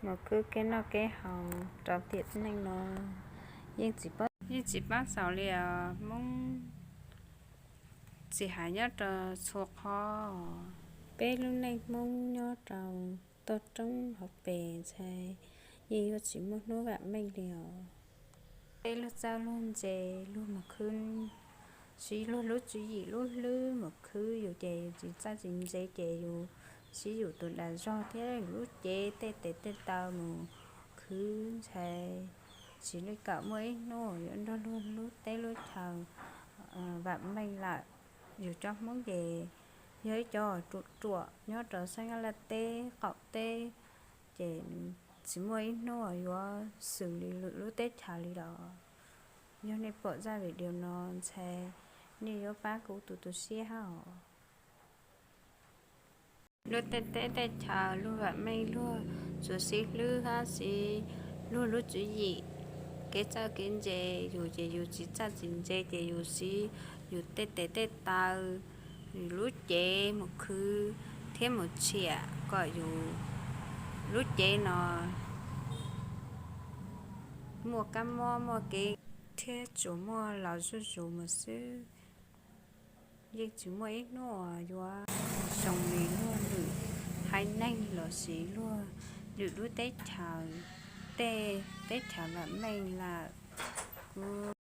mus khwb kev noj kev haus rau tiam neej no yeej tsis paub, yeej tsis paub xaus li os. Hmoob tsis hais nyob rau txhua qhov, peb lub neej Hmoob nyob rau toj roob hauv pes ntxhais yeej yuav tsis muaj hnub vam meej li os. Peb luag txawj luag ntse, luag mus khwb, siv luag lub tswv yim lub hlwb mus khwb yus ces yus tsis txawj tsis ntse ces yus siv yus tus dag zog thiab yus lub cev tej tes tej taw mus khwb ntxhais, tsis li kom muaj ib hnub yuav nrog luag lub teb lub chaw vam meej lawm. Yus cov Hmoob ces yog ib cov ruam ruam nyob rau xeeb laj teb qaum teb, ces tsis muaj ib hnub yuav xws li lwm lub teb chaws li lawm. Yog nej pom zaj video no ntxhais nej yuav pab kuv tus tu siab hab os. Luag tej teb tej chaw luag vam meej luag tsuas siv hlwb hab siv luag lub tswv yim, kev txawj kev ntse, yus ces yus tsis txawj tsis ntse ces yus siv yus tej tes tej taw, yus lub cev mus khwb thiab mus tshiam kom yus lub cev no muaj kab mob muaj kev thiab tsuas muaj los zuj zus mus xwb. Yeej tsis muaj ib hnub uas yuav zoo li luag lwm haiv neeg los sis luag lwm lub teb chaws, tej teb chaws vam meej lawm. Kuv